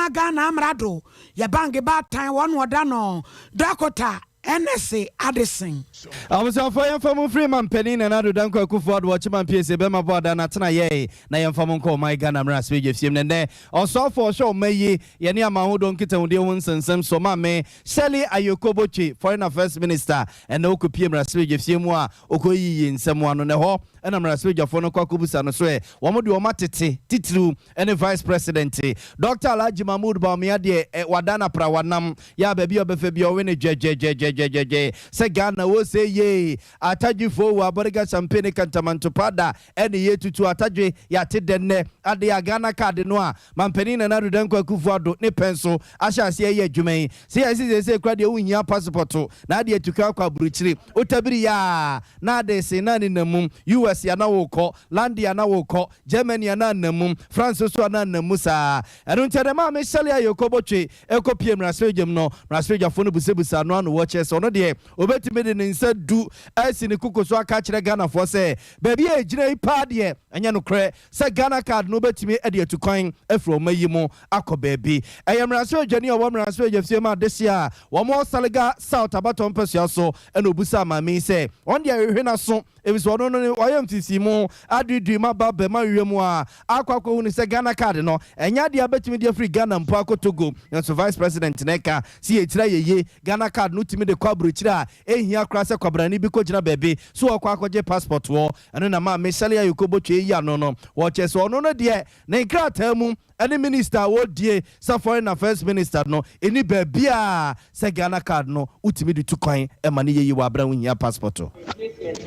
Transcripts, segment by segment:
ma Ghana amrado yɛ bange baatan wɔn wɔda no Dɔkota Ernest Addison. Abusuafoɔ, yɛmfa mu mfiri ma mpanin Nana Addo Dankwa Akufo Addo ɔkyema mpie bɛma bɔ ada natena yɛe na yɛmfa mu nkɔ ɔman Ghana mmerɛ asɛmdwa fiem. Ne nnɛ ɔsoafoɔ ɔhwɛ ɔma yi yɛne ama ahodoɔ nkitahodie ho nsɛnsɛm so, maame Shirley Ayorkor Botchwey, Foreign Affairs Minister, ɛnɛ wokɔpie mmarahyɛbadwa fie mu a ɔkɔyiyi nsɛm ano. Ne hɔ ɛna mmarahyɛbadwafoɔ no kɔ akɔbusa no so ɛ wɔn de wɔn atete titiriw ɛne Vice President Dr Alhaji Mahmood Bawumia deɛ ɛ wada na pra wanam yɛ a baabi a ɔbɛfɛ bi ɔwe ne dwɛdwɛdwɛdwɛdwɛdwɛ sɛ Ghana wɔ sɛ yie atadwefoɔ wɔ abɔrega champagne kantamantopa da ɛne yɛ tutu atadwe yɛate dɛ. Nnɛ ade a Ghana Card no a mampanin Nana Addo Dankwa Akufo Addo ne pɛn so ahyɛ aseɛ yɛ adwuma yi sɛ yɛsi sɛ sɛ kura deɛ wohia passport na adeɛ atukɔ akɔ aburokyire wotabiri yɛ na ade se na ne nam mu US ana wokɔ London ana wokɔ Germany ana nam mu France so ana nam mu saa. Ɛno nti ɛdɛ maame Shirley Ayorkor Botchwey ɛkɔ pie mmarahyɛdwam no, mmarahyɛdwafoɔ no busabusa ano ano wɔkyerɛ sɛ ɔno deɛ obɛtumi de ne nsa du asi ne koko so aka kyerɛ Ghanafoɔ sɛ baabi a ɛgyina yi paa deɛ, ɛnyɛ nokorɛ sɛ Ghana Card no wobɛtumi de atu kwan afiri ɔma yi mu akɔ baabi. Ɛyɛ mmarahyɛdwani a ɔwɔ mmarahyɛdwa fie mu adehye a wɔn Salaga South abatɔ mpɛsua so ɛna obusa maame yi sɛ ɔn deɛ ɛhwehwɛ n'aso efisɛ ɔno no ɔyɛ mfisi mu aduidui ma ba bɛma wiem mu a akɔ akɔhu ne sɛ Ghana Card no ɛnyɛ adeɛ a bɛtumi de afiri Ghana mpo akɔ Togo. Nanso Vice President ne ka si yɛkyerɛ yɛye Ghana Card no tumi de kɔ aburokyire a ɛhia koraa sɛ kwabrane bi kɔgyina baabi so wɔkɔ akɔgye passport wɔ ɛno. Na maame Shirley Ayorkor Botchwey yi ano no wɔkyɛ sɛ ɔno no deɛ ne nkrataa mu ɛne minister a wɔdie sɛ Foreign Affairs Minister no ɛni baabi a sɛ Ghana Card no wotumi de tu kwan ɛma ne yɛyi wɔ abera wohia passport. To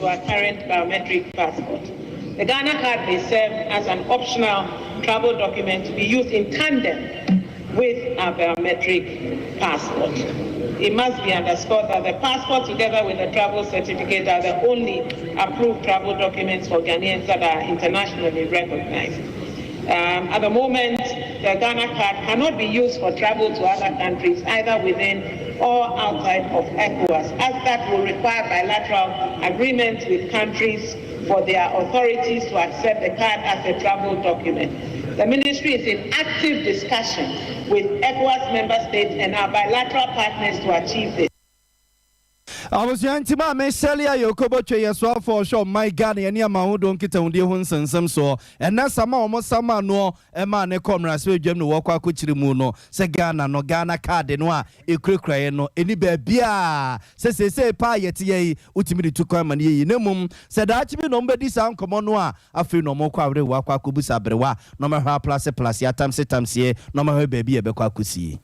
our current biometric passport. The Ghana Card may serve as an optional travel document to be used in tandem with our biometric passport. It must be underscored that the passport together with the travel certificate are the only approved travel documents for Ghanaians that are internationally recognized. At the moment, the Ghana Card cannot be used for travel to other countries, either within or outside of ECOWAS, as that will require bilateral agreements with countries for their authorities to accept the card as a travel document. The ministry is in active discussion with ECOWAS member states and our bilateral partners to achieve this. Abusua, nti maame Shirley Ayorkor Botchwey yɛ soafoɔ ɔhwɛ ɔman Ghana yɛne ama ahodoɔ nkitahodie ho nsɛnsɛm soɔ, ɛnɛ sama a wɔn sama anoɔ ɛma ne kɔ mmarahyɛbadwam no wɔkɔ akɔkyerɛ mu no sɛ Ghana no Ghana Card no a ɛkurakuraeɛ no ɛni baabi a sɛ seesei paa yɛte yɛ yi wotumi de tu kwan ma no yɛyi, na mmom sɛ daakye bi na ɔmbɛdi saa nkɔmmɔ no a, afei na ɔmɔkɔ awerewa akɔ akɔbusa aberewa na ɔmɛhwɛ aplase plase atamse tamseɛ na ɔmɛhwɛ baabi a ɛbɛkɔ akɔsie.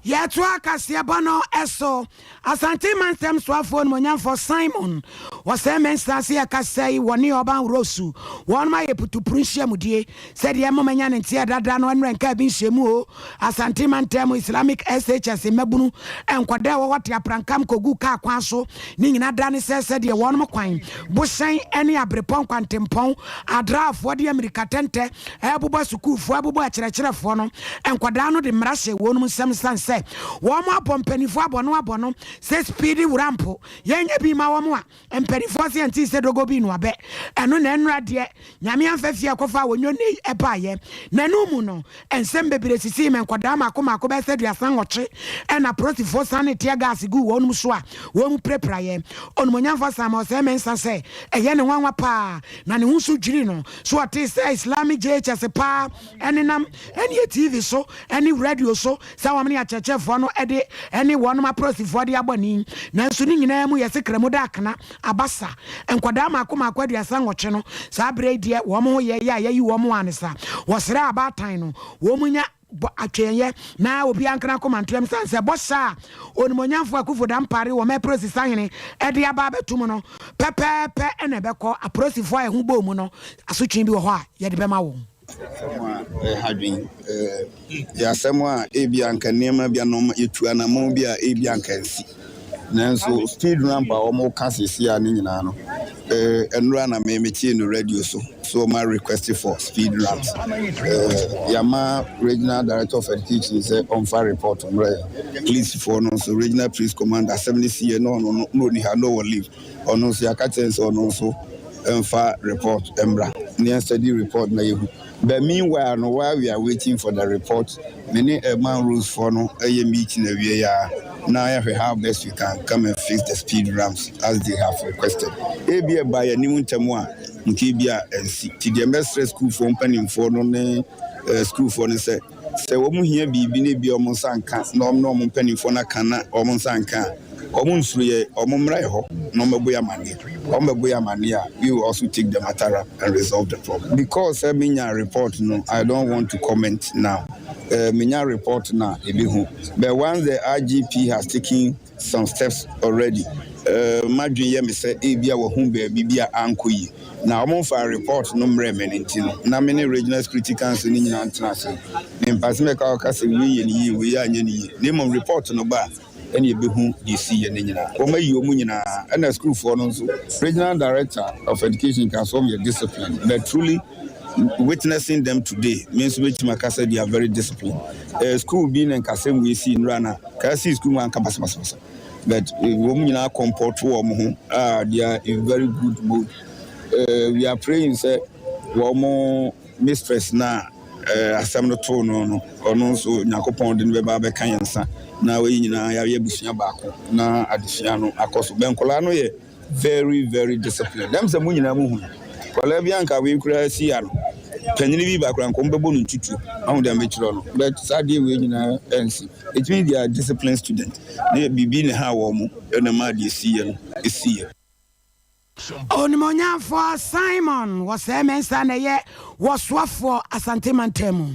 Yɛto akaseɛbɔ no ɛso. Asante Mantam soafoɔ nomonyamfoɔ Simon Osei Mensah se yɛkasa yi wɔne ɔban rosu wɔnom ayɛ putupuru nhyiamudie sɛdeɛ moma ne nteɛ dada no ɛnwerɛ nka bi nhyiamu o. Asante Mantam Islamic SHS mmabunu nkɔda a wɔwɔ te aprankam kɔgu kaa kwan so ne nyina da ne sɛ sɛdeɛ wɔnom kwan bohyɛn ne aberepɔn kwantempɔn adraafoɔ de amirika tɛntɛ ɛbobɔ sukuufoɔ, ɛbobɔ akyerɛkyerɛfoɔ no, nkɔdaa no de mmara hyɛ wɔnom nsɛm san sɛ wɔn abɔ mpanimfoɔ abɔ no abɔ no sɛ speed ramp yɛnyɛ bi ma wɔn a mpanimfoɔ sɛ yɛnte sɛ dogo bi no abɛ ɛno na ɛnura deɛ Nyame amfa fie akɔfa a wɔnyɔ ne ɛbaayɛ. Na ɛno mu no nsɛm bebree sisi ma nkɔdaa maako maako bɛyɛ sɛ 38 ɛna polisifoɔ san ne tear gas gu wɔn so a wɔn mu pirapiraeɛ. Onumonyamfoɔ Simon Osei Mensah sɛ ɛyɛ ne nwanwa paa na ne ho nso dwiri no so ɔte sɛ Islamic JHS paa ɛnenam ɛne TV so ɛne radio so sɛ wɔn ne akyerɛkyerɛfoɔ no ɛde ɛne wɔn apolisifoɔ de abɔ ni. Nanso ne nyinaa mu yɛsɛ kramu da akana abasa nkwadaa maako maako 38 no, saa abere yi deɛ wɔn ho yɛ yɛ a yɛyi wɔn anisa. Wɔsrɛ abaatan no wɔn nya bɔ atwɛnyɛ na obi ankana kɔma ntoam san sɛ bɔhyɛ a onimonyamfo Akufo Dampare wɔ mɛprosi sahene ɛde aba abɛtum no pɛpɛɛpɛ ɛna ɛbɛkɔ apolisifoɔ a ɛho bɔɔ mu no asotwe bi wɔ hɔ a yɛde bɛma wɔn. Asɛm a ɛha dwen yɛ asɛm a ebi anka nneɛma bi anom yɛtu anammɔn bi a ebi anka nsi, nanso speed ramp a wɔn ka sisi a ne nyinaa no ɛnura na memetie no radio so so wɔn request for speed ramps. Yama Regional Director of Education sɛ ɔmfa report mmerɛ yɛ policefoɔ no nso. Regional Police Commander, asɛm ne si yɛ no, ɔno no ɔni ha no, wɔ leave. Ɔno nso yɛaka kyerɛ sɛ ɔno nso mfa report mmra ne yɛn study report na yɛhu. But meanwhile no, while we are waiting for the report, me ne Urban Roads foɔ no yɛ meeting awie a, na yɛahwɛ how best we can come and fix the speed ramps as they have requested. Ebi ɛba yɛn anim ntɛm a, nka ebi a ɛnsi. Nti deɛ mɛsrɛ sukuufoɔ mpanimfoɔ no ne sukuufoɔ no sɛ, sɛ wɔn hia biribi na ebi a wɔn nsa nka na wɔn ne wɔn mpanimfoɔ no aka na wɔn nsa nka a, wɔn nsuro yɛ, wɔn mmra yɛ hɔ na wɔn bɛbɔ yɛ amaneɛ. Wɔn bɛbɔ yɛ amaneɛ a, we will also take the matter up and resolve the problem. Because sɛ menya report no, I don't want to comment now. Menya report na ebi But once the IGP has taken some steps already, madwen yɛ me sɛ ebi a wɔhu baabi bi a ankɔ yie. Na wɔn mfa report no mmerɛ me no nti no, na me ne Regional Security Council no nyinaa ntena ase. Mempɛ sɛ mɛka ɔka sɛ wei yɛ ne yie, wei anyɛ ne yie. Na mmom report no ba a, ɛne yɛbɛhu deɛ ɛsi yɛ no nyinaa. Wɔn ayi wɔn nyinaa, ɛna sukuufoɔ no nso, Regional Director of Education ka so wɔn yɛ discipline, but truly witnessing them today, me nso bɛtumi aka sɛ they are very disciplined. School bi na nkasɛm wei si nnura na kaa si school mu anka basabasabasa, but wɔn nyinaa comport wɔn ho a they are in very good mood. We are praying sɛ wɔn mistress na asɛm no too no, ɔno nso Nyankopɔn de no bɛba abɛka yɛn nsa na wɔyi nyinaa yɛayɛ abusua baako na adesua no akɔ so. Bɛn nkɔlaa no yɛ very very disciplined dɛm sɛ mo nyinaa mo hu nkɔlaa bi anka wei koraa si ya no, panyini bi ba koraa nkɔm bɛbɔ no ntutu ahu deɛ mekyerɛ no, but saa adeɛ wei nyinaa ɛnsi. It means they are disciplined student ne biribi ne ha wɔ mo ɛna ma adeɛ si yɛ no ɛsi yɛ. Onimonyamfoɔ Simon Wɔsɛe Mensa na ɛyɛ wɔsoafoɔ Asante mantam mu.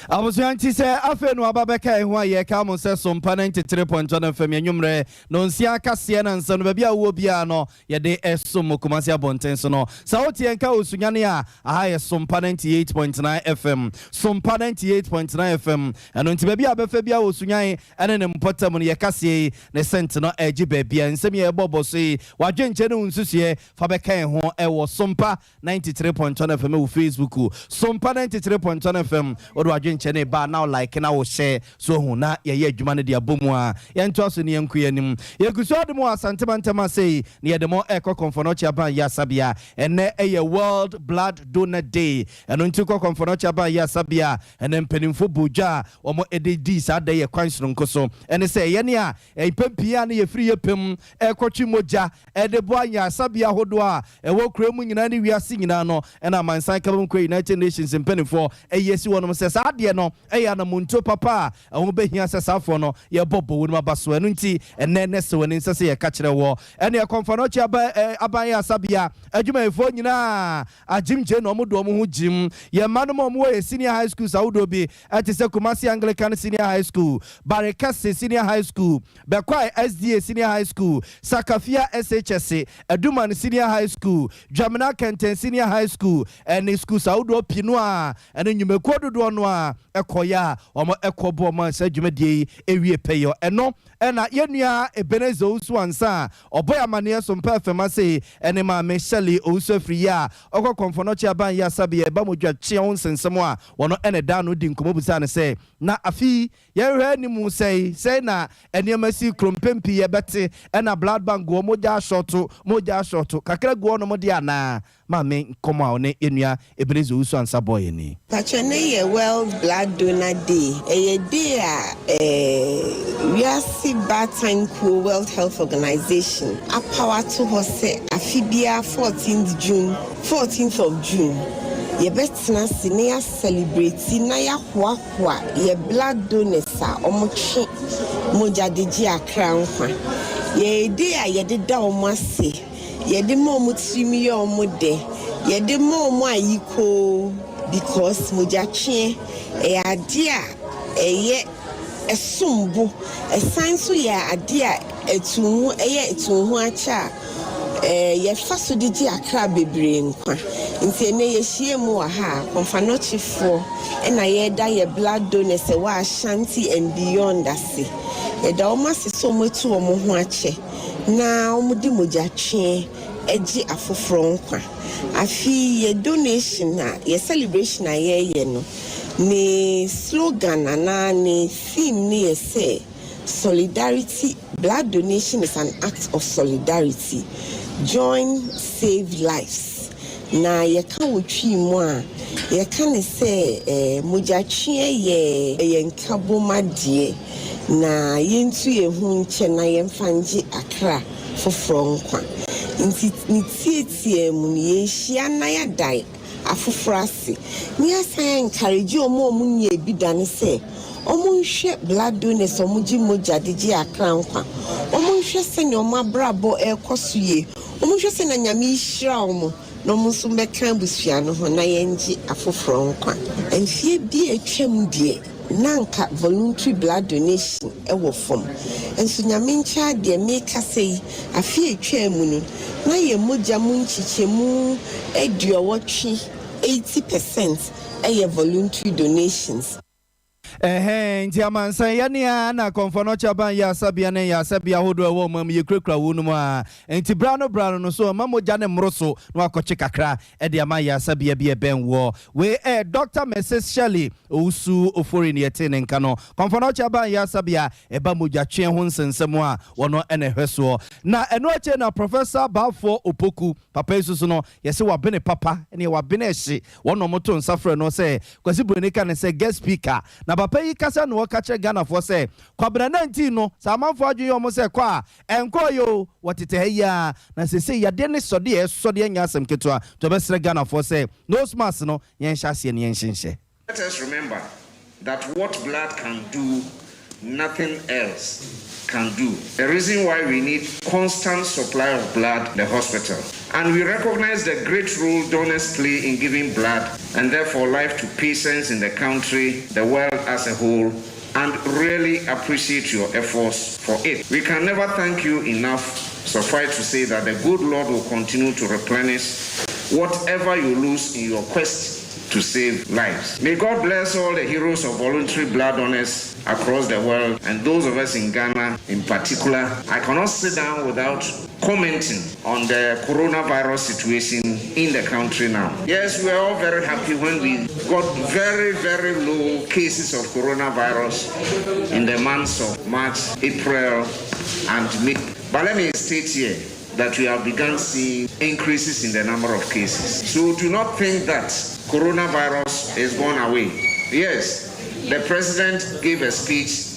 Abusua, nti sɛ afei no aba bɛka ɛho a, yɛka mo sɛ Sompa 93.1 FM, anwummerɛ na onsia kaseɛ na nsɛm no baabi a wowɔ biara no yɛde ɛsom mo. Kumase abɔnten so no, sɛ wote yɛn ka wɔ Sunyane a, aha yɛ Sompa 98.9 FM, Sompa 98.9 FM. Ɛno nti baabi a bɛfɛ bi a wɔ Sunyan ɛne ne mpɔtam no, yɛkaseɛ yi ne sɛnte no ɛgye baabi a nsɛm yɛ ɛbɔbɔ so yi, wadwenkyɛ ne wo nsusuɛ fa bɛka yɛn ho ɛwɔ Sompa 93.1 FM wɔ Facebook, Sompa 93.1 FM. Wode wadwenkyɛ ne ba na wo like na wo share so hu na yɛyɛ adwuma no de abɔ mu a yɛntoa so ne yɛnko yɛnim. Yɛgu so ade mu wɔ Asantema ntɛm ase yi na yɛde mo ɛkɔ Kɔmfɔnɔkye aban yɛ asabea. Ɛnɛ ɛyɛ World Blood Donor Day. Ɛno nti kɔ Kɔmfɔnɔkye aban yɛ asabea, ɛnɛ mpanimfo bɔ dwa a wɔn ɛde di saa da yɛ kwan soronko so. Ɛne sɛ yɛne a mpɛn pii a ne yɛfiri yɛ pɛm ɛkɔtwe mogya ɛde boa nyasabea ahodoɔ a ɛwɔ kuro mu nyinaa ne wiase nyinaa no, ɛna amansan kabam kɔ United Nations mpanimfoɔ ɛyɛ si wɔnom sɛ saa adeɛ no ɛyɛ anamontuo papa a ɛho bɛhia sɛ saafoɔ no yɛbɔ bɔ wɔn aba so. Ɛno nti ɛnɛ ne sɛ wɔn nsa sɛ yɛka kyerɛ wɔ ɛne ɛkɔmfa aba aban yɛ asabea adwumayɛfoɔ nyinaa agyimgye na ɔmo de ɔmo ho gyim. Yɛn mma no mu a ɔmo wɔ yɛ senior high schools ahodoɔ bi ɛte sɛ Kumasi Anglican Senior High School, Barekɛse Senior High School, Bɛkwae SDA Senior High School, Sakafia SHS, Aduman Senior High School, Dwamena Kɛntɛn Senior High School, ɛne schools ahodoɔ pii no a ɛne nnwumakuo dodoɔ no a ɛkɔyɛ a wɔn ɛkɔ bɔ ɔmo sɛ dwumadie yi ewie pɛyɛ. Ɛno ɛna yɛn nua Ebenezer Owusu Ansa a ɔbɔ yɛ amaneɛ so mpɛ fɛm ase, ɛne maame Shirley Owusu afiri yi a ɔkɔ Kɔnfɔnɔkye aban yi asabea ɛba mogya kyeɛ ho nsensɛm a wɔno ɛna da no di nkɔmmɔ busa no sɛ na afei yɛhwɛ anim sɛe sɛe na nneɛma si kurom pii yɛbɛte ɛna blood bank wɔ mogya asɔto, mogya asɔto kakra gu hɔnom de anaa. Maame, nkɔmmɔ a ɔne yɛnua Ebenezer Owusu Ansa bɔɔ yɛ ni. Patro, ne yɛ World Blood Donor Day. Ɛyɛ day a wiase baatan kuo World Health Organization apaw ato hɔ sɛ afe biara 14th June, 14th of June, yɛbɛtena ase na yɛacelebrate na yɛahoahoa yɛ blood donors a wɔtwe mogya de gye akra nkwa. Yɛyɛ day a yɛde da wɔn ase, yɛde ma wɔn tirim yɛ wɔn dɛ, yɛde ma wɔn ayikoo, because mogyatweɛ ɛyɛ adeɛ a ɛyɛ ɛsom bo, ɛsan nso yɛ adeɛ a ɛtu ho, ɛyɛ ɛtu ho akyɛ a yɛfa so de gye akra bebree nkwa. Nti ɛnɛ yɛhyia mu wɔ ha a Kɔmfanɔkyefoɔ ɛna yɛreda yɛ blood donors ɛwɔ Ashanti and beyond ase. Yɛda wɔn ase sɛ wɔn atu wɔn ho akyɛ na wɔde mogyatweɛ gye afoforɔ nkwa. Afei yɛ donation a yɛ celebration a yɛreyɛ no, ne slogan anaa ne theme ne yɛ sɛ solidarity. Blood donation is an act of solidarity, join, save lives. Na yɛka wɔ Twi mu a, yɛka no sɛ mogyatweɛ yɛ yɛn nkabom adeɛ, na yɛntu yɛn ho nkyɛ na yɛmfa ngye akra foforɔ nkwa. Nti ne tiatiaa mu no, yɛrehyia na yɛada afoforɔ ase, na yɛasan a encourage wɔn a wɔnnyɛɛ bi da no sɛ wɔnhwɛ blood donors a wɔgye mogya de gye akra nkwa, wɔnhwɛ sɛnea wɔn abrabɔ rekɔ so yie, wɔnhwɛ sɛnea Nyame rehyira wɔn na wɔn nso mmɛka abusua no ho na yɛngye afoforɔ nkwa. Mfeɛ bi a atwam deɛ, na anka voluntary blood donation wɔ fam. Nso Nyame nkyɛ adeɛ, merekasa yi, afe a ɛtwaa mu no, na yɛn mogya mu nkyekyɛmu aduɔwɔtwe, 80 percent, yɛ voluntary donations. Ɛhɛn, nti amansan yɛ ne ara na Kɔmfɔnɔkye aban yɛ asabea ne nyasabea ahodoɔ a ɛwɔ ɔman mu yɛkurakura wo no mu a, nti bra no bra no no so mma mogya no mmoro so na wakɔtwe kakra de ama yasabea bi a ɛbɛn woɔ. Wei ɛyɛ Dɔkta Mrs. Shirley Owusu Ofori ne yɛtee ne nka no. Kɔmfɔnɔkye aban yasabea ɛba mogyatweɛ ho nsɛnsɛm a wɔno na ɛhwɛ soɔ. Na ɛno akyire na Professor Balfour Opoku, papa yi nso so no yɛse wabene papa, ɛneɛ wabene ɛhye, wɔn na wɔto nsa frɛ no sɛ Kwasi Broni ka no sɛ guest speaker. Na papa yi kasa na ɔka kyerɛ Ghanafoɔ sɛ Kwabena 19 no sɛ amanfoɔ adwene yɛ wɔn sɛ kɔ a ɛnkɔɔ yɛ o, wɔtete ha yi ara na seesei yadeɛ ne sɔdeɛ ɛsɔdeɛ nyɛ asɛm ketewa nti ɔbɛsrɛ Ghanafoɔ sɛ nose mask no yɛnhyɛ aseɛ na yɛnhyenhyɛ. Let us remember that what blood can do, nothing else can do. The reason why we need constant supply of blood in the hospital. And we recognize the great role donors play in giving blood and therefore life to patients in the country, the world as a whole, and really appreciate your efforts for it. We can never thank you enough. Suffice to say that the good Lord will continue to replenish whatever you lose in your quest to save lives. May God bless all the heroes of voluntary blood donors across the world and those of us in Ghana in particular. I cannot sit down without commenting on the coronavirus situation in the country now. Yes, we are all very happy when we got very, very low cases of coronavirus in the months of March, April, and May. But let me state here that we have begun seeing increases in the number of cases. So do not think that coronavirus is gone away. Yes, the president gave a speech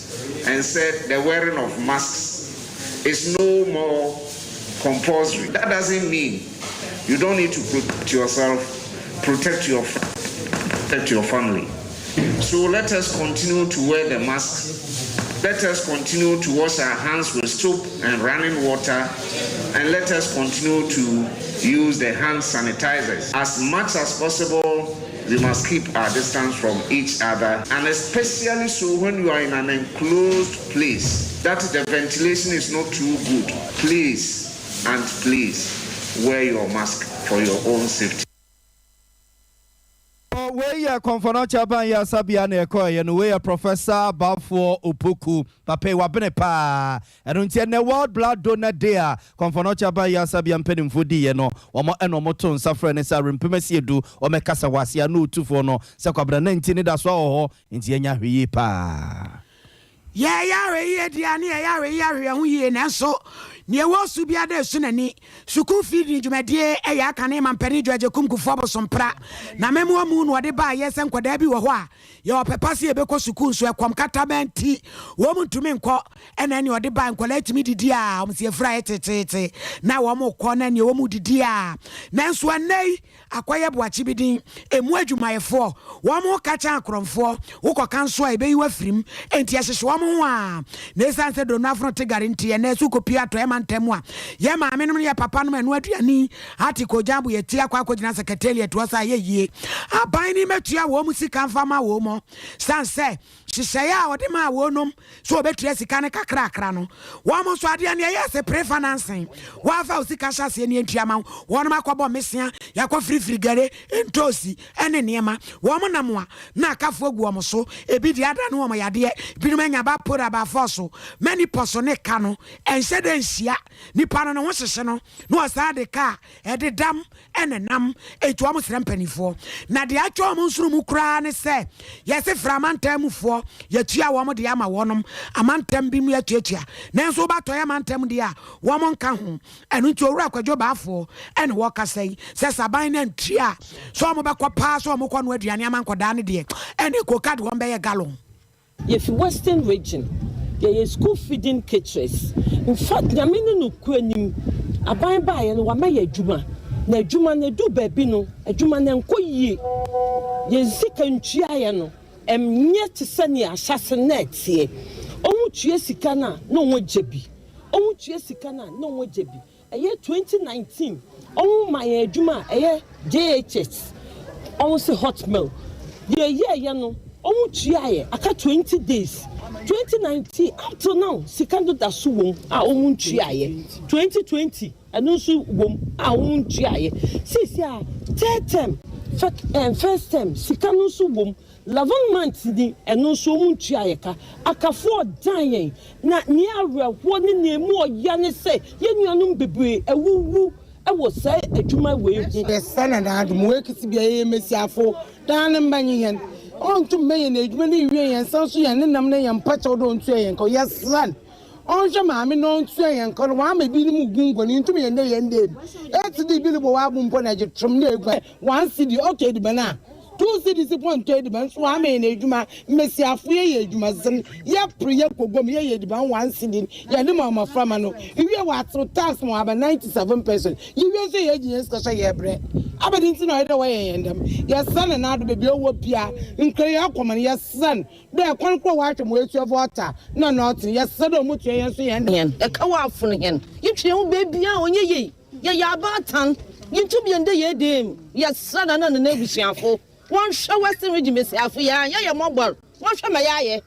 and said the wearing of masks is no more compulsory. That doesn't mean you don't need to protect yourself, protect your family. So let us continue to wear the mask. Let us continue to wash our hands with soap and running water. And let us continue to use the hand sanitizers. As much as possible, we must keep our distance from each other. And especially so when you are in an enclosed place, that the ventilation is not too good. Please and please wear your mask for your own safety. Wei yɛ Kɔmfɔnɔkye aban yɛ asabea na ɛkɔɔyɛ no. Wei yɛ Professor Balfour Opoku. Papa yi wabene paa. Ɛno nti ɛnɛ World Blood Donor Day a Kɔmfɔnɔkye aban yɛ asabea mpanimfoɔ diiɛ no, wɔn ɛna wɔn to nsa frɛ ne sɛ arempem asi edu wɔmɛkasa wɔ aseɛ ano otufoɔ no sɛ Kwabena 19 ne da so wɔ hɔ, nti yɛnya ahwɛ yie paa. Yɛyɛ ahwɛ yie deɛ ne yɛyɛ ahwɛ yie ahwɛ ho yie, nanso nea ɛwɔ so bi ada esu n'ani. Sukuu feeding dwumadie ɛyɛ aka ne mampanin John Agyekum Kufuor Bosompra na mɛmoa mu na ɔde baa yɛ sɛ nkwadaa bi wɔ hɔ a yɛwɔ pɛpa sɛ yɛbɛkɔ sukuu nso ɛkɔm kataba nti wɔn mu ntumi nkɔ. Ɛna ɛne ɔde baa nkwadaa tumi didi a wɔn si efura yɛ teteete na wɔn kɔ na nea wɔn mu didi a, nanso ɛnɛ yi akɔyɛ boakye bi din emu adwumayɛfoɔ wɔn ho kakyɛ akorɔmfoɔ wokɔka nso a ɛbɛyi wafirim, enti ɛhyehyɛ wɔn ho a na ɛsiane sɛ dono afono te gare nti ɛnɛ so kɔpie atɔ ɛma ntɛm a yɛ maame nom ne yɛ papa nom ɛno aduane ate kɔgya abo yɛti akɔ akɔgyina secretariat hɔ sɛ ayɛ yie aban ne mɛtua wɔn mu sika mfa ma wɔn mu san sɛ hyehyɛeɛ a ɔde maa wɔn nom so wɔbɛtua sika no kakrakra no. Wɔn nso adeɛ no ɛyɛ sɛ pre-financing, wɔafa wo sika hyɛ aseɛ ne ntua ma wo. Wɔn akɔbɔ mmesea, yɛakɔ firifiri gare, ntoosi ɛne nneɛma. Wɔn nam a na akafoɔ gu wɔn so, ebi deɛ ada ne wɔn yadeɛ, binom anya ba pora abaafɔ so mani pɔ so ne ka no ɛnhyɛ dɛ nhyia nipa no ne ho hyehye no na ɔsan de kaa ɛde dam ɛne nam etu. Wɔn srɛ mpanimfoɔ na deɛ atwa wɔn nsono mu koraa ne sɛ yɛsi frama ntam mufoɔ. yɛtua wɔn deɛ ama wɔnom, amantam bi mu yɛtuatua, nanso woba atɔeɛ amantam deɛ a, wɔn nka ho. Ɛno nti Owura Kwadwo Baafoɔ ɛna wɔkasa yi, sɛ saban no antua a, sɛ wɔn bɛkɔ paa sɛ wɔn kɔ noa aduane ama nkɔdaa no deɛ, ɛne koka de wɔn bɛyɛ gallon. Yɛfi Western Region, yɛyɛ school feeding caterers. Infact Nyame ne nokorɛ nim, aban baeɛ no wama yɛ adwuma, na adwuma no ɛduru baabi no adwuma no ɛnkɔ yie. Yɛn sika ntuaeɛ no ɛnyɛ te sɛ nea ahyɛase no na ɛteɛ. Wɔn tua sika no a na wɔn agya bi, wɔn tua sika no a na wɔn agya bi. Ɛyɛ 2019 ɔmo ma yɛn adwuma a ɛyɛ JHS ɔmo se hot meal deɛ yɛɛyɛ no ɔmo tua yɛ aka 20 days 2019 up till now sika no da so wom a ɔmo ntua yɛ 2020 ɛno nso wom a ɔmo ntua yɛ seesei a third term first term sika no nso wom 11 months ni, ɛno nso wɔn ntua yɛ ka. Akafoɔ dan yɛn, na nea awerɛhoɔ ne nea emu ɔya ne sɛ yɛn nuanom bebree awuwu wɔ saa adwuma wei ho. Yɛsrɛ Nana Addo ma oekesi bea yɛyɛ mbasiafo daa ne mba nye hɛn. Onntum mma hɛn edwuma no nnwie hɛn nsa so hɛn ne nam na hɛn mpakyɛw dɛ ontua hɛn kaw. Yɛsrɛ no ɔnhwɛ maame na ontua hɛn kaw no. Ɔama binom gunnguan, inntum yɛ ndɛ hɛn dɛ mu. Etse dɛ bi robɔ w'abo mpo na egye trom na eguan. One cedi ɔtɔ ediban a, two cedis mpo nntɔ ediban so ɔama hɛn edwuma, mbasiafo yɛyɛ edwumadzen, yɛper yɛkɔ guam yɛyɛ ediban one cedi no yɛdze ma mboframba no, iwie wɔatsew tax ma ɔaba 97%, yewie so yɛgye hɛn sika so a yɛbrɛ. Abɛn ntsi na ɔyɛ dɛ wɔyɛ hɛn dɛm? Yɛserɛ Nana Addo beebi a ɔwɔ biara, nkra yi akɔ ma no, yɛserɛ no dɛ kwan kor a ɔahwɛ ma oetua Volta na North no, yɛserɛ dɛ omutua hɛn so hɛn. Hɛn, ɛkaw afon hɛn, yetwe hɛn ho beebiara a ɔnnyɛ yie. Yɛyɛ abaatan, yenntum yɛnda hɛn dan mu. Yɛserɛ Nana na n'ebusuafo, wɔnhwɛ Western Region mbasiafo yi a yɛyɛ mbɔbɔr, wɔnhwɛ ma yɛayɛ.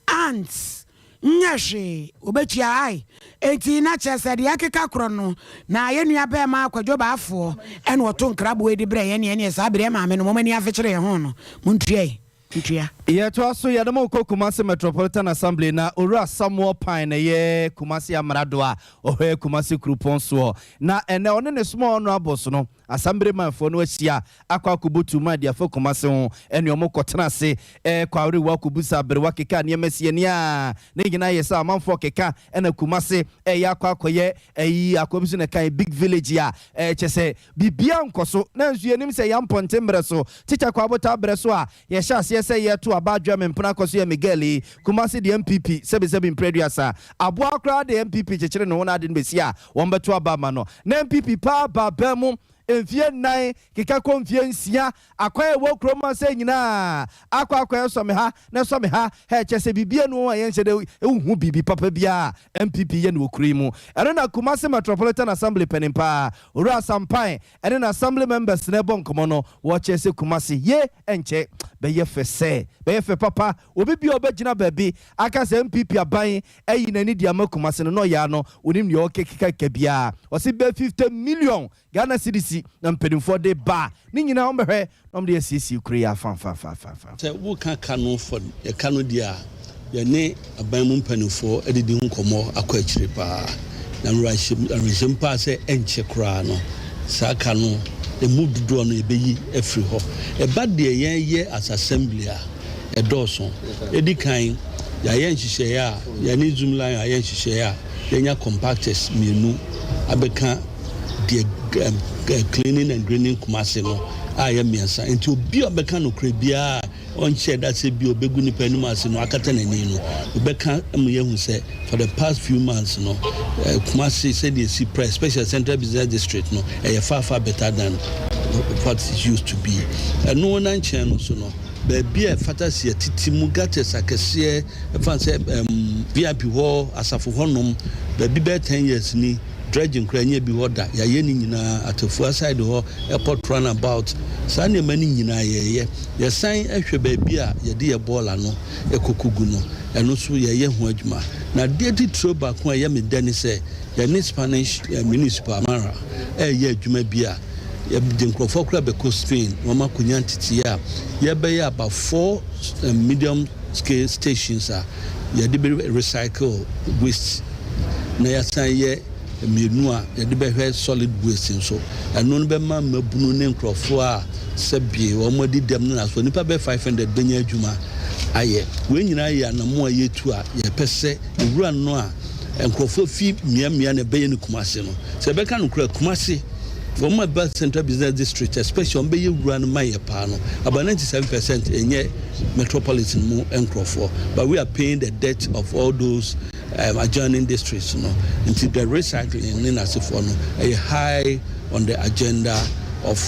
Ants, Nyɛ hwee, wɔbɛtua ae. Enti na kyerɛ sɛ deɛ ɛkeka korɔ no, na yɛn nua bɛɛma Kwadwo Baafoɔ ɛna ɔto nkraboɔ yi de brɛ yɛn, ɛneɛ saa berɛ maame no mom ani afekyere yɛn ho no, montua yi. Ntua. Yɛtoa so, yɛde mo rekɔ Kumasi Metropolitan Assembly na Owura Samuel Pine na ɛyɛ Kumasi Amrado a ɔhwɛ Kumasi Kuropɔn soɔ. Na ɛnnɛ ɔne ne Small Honourables no, Assemblymanfoɔ no ahyia akɔ akɔbɔ tuuma de afa Kumasi ho ɛne wɔn kɔtena ase kɔ awerewa akɔbusa aberewa keka nneɛma si ani a ne nyinaa yɛ sɛ amanfoɔ keka ɛna Kumasi ɛyɛ akɔ akɔyɛ ɛyi akɔ bi so na ɛkan big village a ɛkyɛ sɛ Biribiara nkɔ so. Nanso yɛnim sɛ yɛn mpɔnten mmerɛ so, Tikya Kwabotaa berɛ so a yɛhyɛ aseɛ sɛ yɛreto aba adwoa me mpena akɔ so yɛ me girl yi, Kumasi deɛ NPP sɛbesɛbe mprɛ aduasa. Aboa koraa deɛ NPP kyekyere ne ho na ade no bɛsi a wɔbɛto aba ama no. Na NPP paa baa baa mu mfeɛ nnan keka kɔ mfeɛ nsia Akwan a ɛwɔ kurom ha sɛɛ nyinaa akɔ akɔyɛ sɔ me ha na sɔ me ha ha kyerɛ sɛ biribi anu wɔn a yɛnhyɛ da nhu biribi papa biara a NPP yɛ no wɔ kuro yi mu. Ɛno na Kumasi Metropolitan Assembly panin paa, Owura Asampae ne n'Assembly members no rebɔ nkɔmmɔ no, wɔkyerɛ sɛ Kumasi ye nkyɛ bɛyɛ fɛ sɛ bɛyɛ fɛ papa. Obi biara a ɔbɛgyina baabi aka sɛ NPP aban ayi n'ani de ama Kumasi no na ɔyɛ ano, ɔnim deɛ ɔrekekakeka biara. Ɔse bɛyɛ 50 million Ghana cedis na mpanimfoɔ de ba a, ne nyinaa wɔbɛhwɛ na wɔde asiesie kuro yi afamfamfamfam. Sɛ woka ka no fɔ ɛka no deɛ a, yɛne aban mu mpanimfoɔ adidi ho nkɔmmɔ akɔ akyire pa ara. Na awerɛhyɛm pa ara sɛ ɛnkyɛ koraa no, saa ka no ɛmu dodoɔ no yɛbɛyi afiri hɔ. Ɛba deɛ yɛyɛ as assembly a, ɛdɔɔso. Ɛdi kan, yɛayɛ nhyehyɛeɛ a, yɛne Zoomlion ayɛ nhyehyɛeɛ a, yɛanya compactors mmienu abɛka deɛ Cleaning and Greening Kumasi no a ɛyɛ mmiɛnsa. Nti obi a ɔbɛka nokorɛ biara a ɔnhyɛɛ da sɛ bi a ɔbɛgu nnipa anim ase no akata n'ani no, ɔbɛka ma yɛahu sɛ for the past few months no, Kumasi sɛdeɛ ɛsi pra, especially Central Business District no, ɛyɛ far far better than what it used to be. Ɛno na nkyɛn no so no, baabi a ɛfata sɛ yɛtete mu gutters akɛseɛ, ɛfa no sɛ VIP hɔ, asafo hɔnom, baabi bɛyɛ ten years ni, Dredging koraa nyɛ bi hɔ da, yɛayɛ ne nyinaa, Atafua side hɔ, airport run about, saa nneɛma no nyinaa yɛyɛ. Yɛsan hwɛ baabi a yɛde yɛn bɔɔla no kɔ kɔgu no, ɛno nso yɛyɛ ho adwuma. Na adeɛ titire baako a ɛyɛ me dɛ ne sɛ, yɛne Spanish Municipal, Mara, reyɛ adwuma bi a yɛde nkurɔfoɔ koraa bɛkɔ Spain na wɔakɔnya nteteeɛ a yɛbɛyɛ about four medium scale stations a yɛde bɛ recycle waste na yɛasan yɛ Mmienu a yɛde bɛhwɛ solid waste nso, ɛno no bɛma mmabunu ne nkurɔfoɔ a sɛbie wɔn adi dɛm no nasoɔ nnipa bɛyɛ 500 bɛnya adwuma ayɛ. Wei nyinaa yɛ anammɔn a yɛtu a yɛpɛ sɛ nwura no a nkurɔfoɔ fi mmeammea na ɛbɛyɛ no Kumasi no. Sɛ yɛbɛka nokorɛ a, Kumasi, wɔn a ɛba Central Business District especially wɔn bɛyɛ wura no ma yɛ paa no, about 97% ɛnyɛ metropolitan mu nkurɔfoɔ, but we are paying the debt of all those um, adjoining districts no. Nti the recycling ne n'asefoɔ no ɛyɛ high on the agenda of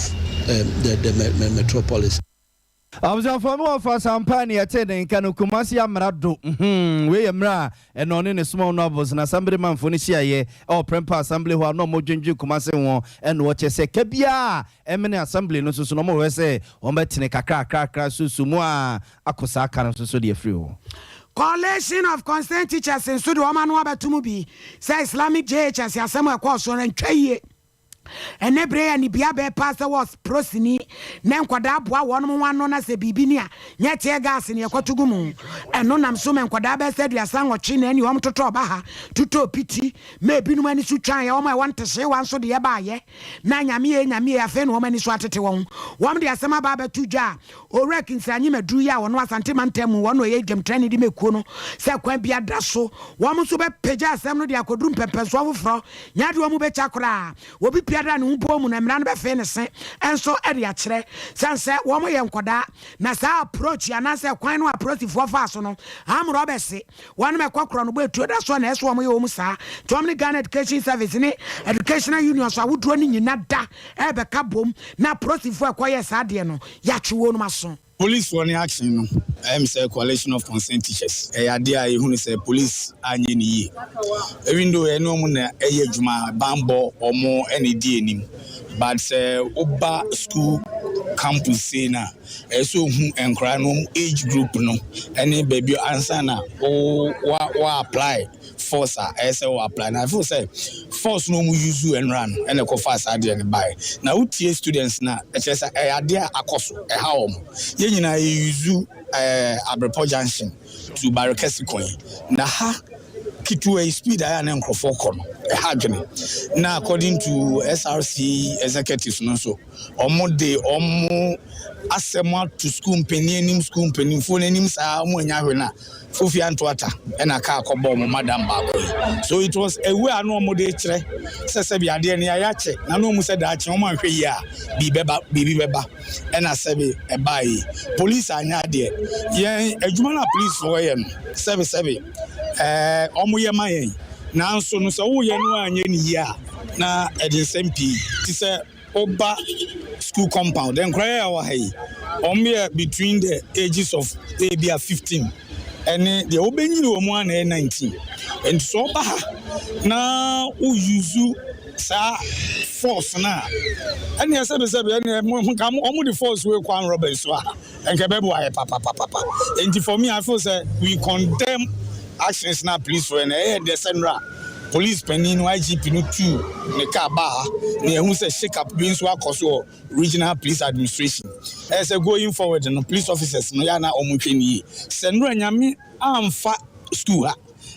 um, the metropolis. Abusuafoɔ me wɔfa Sampa ne yɛtee ne nka no Kumasi amena do hmm wei yɛ mmerɛ a ɛna ɔne ne soma honourables na assembly manfoɔ no hyiaeɛ ɛwɔ Prempeh assembly hɔ a na ɔmo dwendwen Kumasi ho ɛna ɔkyɛ sɛ ka biara a ɛmene assembly no nso so no ɔmo hwɛ sɛ wɔn bɛtene kakrakrakra susu mu a akɔ saa ka no nso so de afiri hɔ. Coalition of Concerned Teachers nso de wɔn ano abɛto mu bi sɛ Islamic JHS asɛm a ɛkɔɔ so no antwa yie. Ɛnnɛ bere yi anibia bɛɛ paa sɛ wɔ prosini na nkwadaa boa wɔn ho ano na sɛ biribi ni a nyɛ tear gas na yɛkɔto gu mu. Ɛno nam so ma nkwadaa bɛyɛ sɛ 38 na ɛne wɔn totɔɔ baha, totɔɔ piti, ma ebinom ani so twaeɛ, wɔn a ɛwɔ ntehyeewa nso deɛ baeɛ na Nyame ee Nyame ee afei na wɔn ani so atete wɔn. Wɔn de asɛm aba abɛto dwa a Owura Kingsley Anyim Aduru yi a ɔno Asante mantam mu hɔ na ɔyɛ dwamtrani de ma ekuo no sɛ kwan bia da so wɔn nso bɛpagya asɛm no de akɔduru mpɛmpɛnsoɔ foforɔ nyɛ adeɛ wɔn bɛkya koraa. Obi biara a ne ho bɔɔ mu no mmara no bɛfee ne se nso de akyerɛ sane sɛ wɔn yɛ nkɔdaa na saa approach anaasɛ kwan no a apolisifoɔ faa so no arm robbers wɔn ɛkɔ korɔ no bɔ etuo da soɔ na ɛsɛ wɔn yɛ wɔn saa nti wɔn ne Ghana Education Service ne Educational Unions ahodoɔ no nyina da ɛrebɛka bom na apolisifoɔ a ɛkɔyɛɛ saa adeɛ no yɛatwe wɔnom aso. Police foɔ no action no ɛyɛ me sɛ coalition of concerned teachers ɛyɛ adeɛ a yɛhunu sɛ police anyɛ no yie even though ɛne wɔn na ɛyɛ adwuma banbɔ wɔn ɛna ɛdi anim but sɛ woba school campus sei no a ɛyɛ sɛ ohu nkwadaa no age group no ɛne baabi ansa na wo wa wa apply force a ɛyɛ sɛ wɔ apply na I feel sɛ force no wɔn use nnora no ɛna ɛkɔfa saa adeɛ no baeɛ na wotie students na ɛkyerɛ sɛ ɛyɛ adeɛ a akɔ so ɛha wɔn yɛn nyinaa yɛ use ɛɛ Abrepɔ junction to Barekɛse kwan na ha ketewa yi speed a yɛ a na nkurɔfoɔ kɔ no ɛha adwene na according to SRC executives no nso wɔn de wɔn asɛm ato sukuu mpanyin anim sukuu mpanimfoɔ no anim saa wɔn anya ahwɛ no a Fofi Antoata na kaa kɔbɔɔ wɔn madam baako yi. So it was a way a na wɔde rekyerɛ sɛ sɛbi adeɛ no yɛayɛ akyɛ na na wɔn sɛ daakye wɔn anhwɛ yie a biribi bɛba biribi bɛba ɛna sɛbi ɛbaa yi. Police anyɛ adeɛ. Yɛn adwuma no a police foɔ yɛ no sɛbi sɛbi ɛɛ wɔn yɛ ma yɛn nanso no sɛ woyɛ no anyɛ no yie a na ɛde nsɛm pii te sɛ Woba school compound, nkwadaa yi a ɛwɔ ha yi, wɔyɛ between the ages of ebi a 15 ɛne deɛ wobɛnyini wɔ mu a na ɛyɛ 19. Nti sɛ ɔba ha na wo use saa force no a, ɛneɛ sɛbesɛbe ɛneɛ nka wɔn de force wei kɔ armed robbery so a, nka ɛbɛboa yɛ papapapapa. Nti for me, I feel sɛ we condemn actions na police foɔ yɛ no. Ɛyɛ dɛ sɛ nnora Police panyin no, IGP no tuu ne car baa ha na yɛahu sɛ shake up bi nso akɔ so wɔ Regional Police Administration. Ɛyɛ sɛ going forward no, police officers no yɛ a na wɔhwɛ no yie. Sɛ nnora Nyame amfa school ha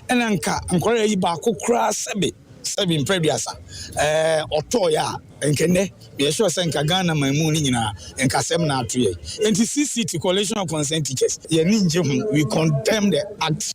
ɛna nka nkwadaa yi baako koraa sɛbe sɛbe mprɛ aduasa ɛɛ ɔtɔɔeɛ a, nka nnɛ meyɛ sure sɛ nka Ghana man mu no nyinaa nka asɛm na ato yɛn. Enti CCT, Coalition of Concerned Teachers, yɛn ani ngye ho, we condemn the act.